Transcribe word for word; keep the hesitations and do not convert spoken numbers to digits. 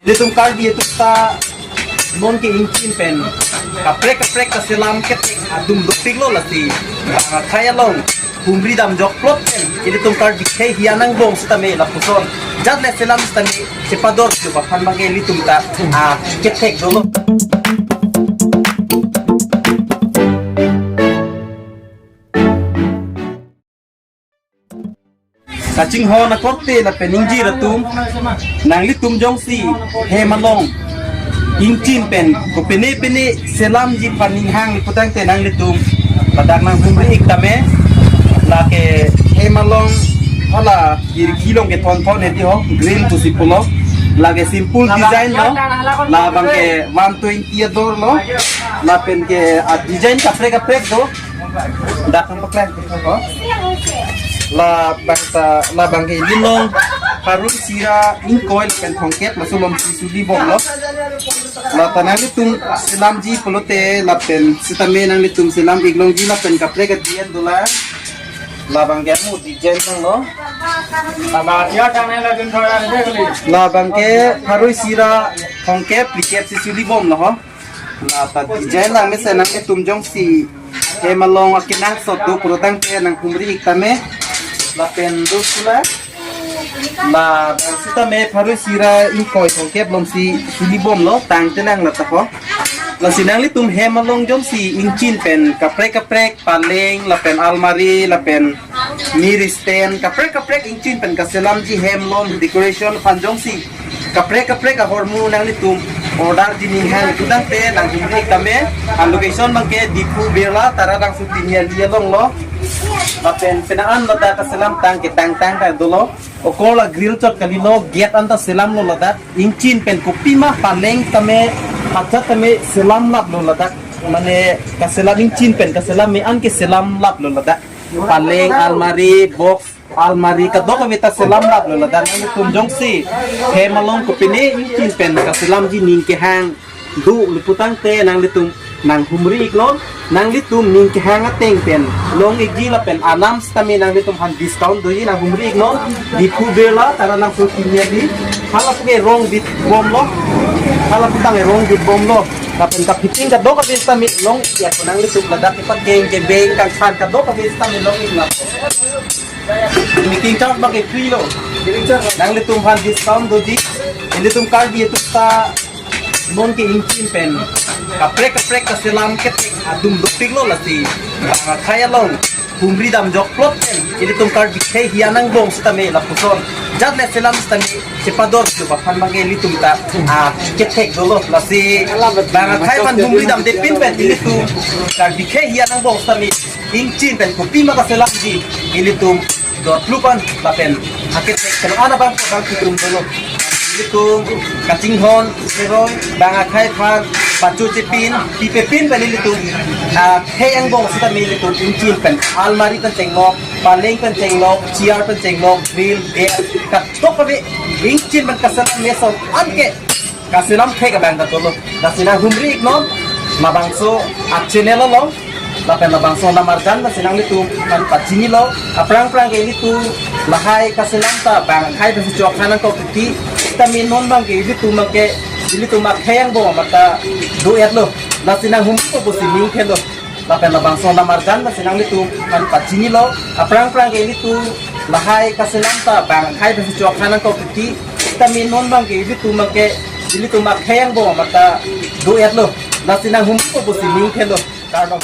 Ilitum Karbi atum ta non ke ingchin pen kaprek kaprek kaselam kethek atum dopiklo, lasi bang akhai along humri dam jokplot pen ilitum Karbi khei hian angbong sitame lapuson jat le selam sitame chepador chup aphan bang ke ilitum ta, ah, kethek dolo. Kachinghon akorte lapen ingjir atum, nanglitum jongsi hem along ingchin pen kopine pine selamji aphan ning hang putangte nanglitum ladak nanghumri ik tame. Lake hem along hala kirki along kethon thon hedi ho, grill pusi pulo. Lake simple design lo. La bang ke one twenty ador lo. Lapen ke a design kaprek kaprek do. Dak nang pakleng ko. La bang ta, la bang ke ilitum pharo isi ra ingkoi lapen thomkep laso along si suli bomlo. La ta nanglitum selamji pulote lapen sitame nanglitum selam ik longji lapen kaprek a design dolang. La bang ke mo design nanglo. La bang ke pharo isi ra thomkep phlikep si suli bomlo ho. La ta design lang mesen nanglitum jongsi hem along akenangsot do pulotangte nanghumri ik tame. Lapen do sula. La bang sitame pharo isi ra ingkoi thomkep along si suli bomlo, tangte lang la ta ho. Lasi nanglitum hem along jongsi ingchin pen kaprek kaprek paleng lapen almari lapen mirror stand kaprek kaprek ingchin pen kaselamji hem along decoration aphan jongsi kaprek kaprek ahormu nanglitum orderji ning hang putangte nanghumri ik tame. A location bang ke Diphu Birla Taralangso Tiniali along lo. Lapen penang an ladak kaselam tang ketang tang ta dolo. Okor la grill chot kalilo, gate anta selamlo ladak. Ingchin pen kopima paleng tame, hajat tame selam laplo ladak. Mane kaselam ingchin pen kaselam me-an ke selam laplo ladak. Paleng, almari, box, almari kadokave ta selam laplo ladak. Nanglitum jongsi hem along kopine ingchin pen kaselamji ning kehang do le putangte nanglitum nanghumri ik non. Nanglitum ning kehang ateng pen long ikji lapen anam sitame nanglitum aphan discount doji, nanghumri ik non. Diphu Birla Taralangso Tiniali. Hala puke rong bit bomlo. Hala putang rong bit bomlo. Lapen ka fitting kadokave sitame long ik ya, nanglitum ladak kepakeng kebeng kangsan kadokave sitame long ik la. Making charge bang ke free lo. Nanglitum aphan discount doji. Ilitum Karbi atum ta non ke ingchin pen kaprek kaprek kaselam kethek atum dopiklo, lasi bang akhai along humri dam jokplot pen ilitum Karbi khei hian angbong sitame lapuson jat le selam sitame chepador chup aphan bang ke ilitum ta, ah, kethek dolo. Lasi bang akhai aphan humri damde pin pen ilitum Karbi khei hian angbong sitame ingchin pen kopima kaselamji ilitum dotlupan lapen akethek pen ana bang bang kitum dolo. Ilitum kachinghon seroi bang akhai aphan pachu chepin pipe pin pen ilitum, ah, khei angbong sitame ilitum ingchin pen almari pen chenglok, paleng pen chenglok, chair pen chenglok, grill, gate kadokave ingchin pen kaselam meso anke kaselam thek abang ta dolo. Lasi nanghumri ik non, labangso a channel along, lapen labangso alam arjan lasi nanglitum aphan pachinilo. Aphrang phrang ke ilitum lahai kaselam ta bang akhai pensi chok than nangkok titi, sitame non bang ke ilitum bang ke ilitum akhei angbong mata do-etlo. Lasi nanghumri ko pusi ning khelo. Lapen labangso alam arjan lasi nanglitum aphan pachinilo. Aphrang phrang ke ilitum lahai kaselam ta bang akhai pensi chok than nangkok titi, sitame non bang ke ilitum bang ke ilitum akhei angbong mata do-etlo. Lasi nanghumri ko pusi ning khelo. Kardom.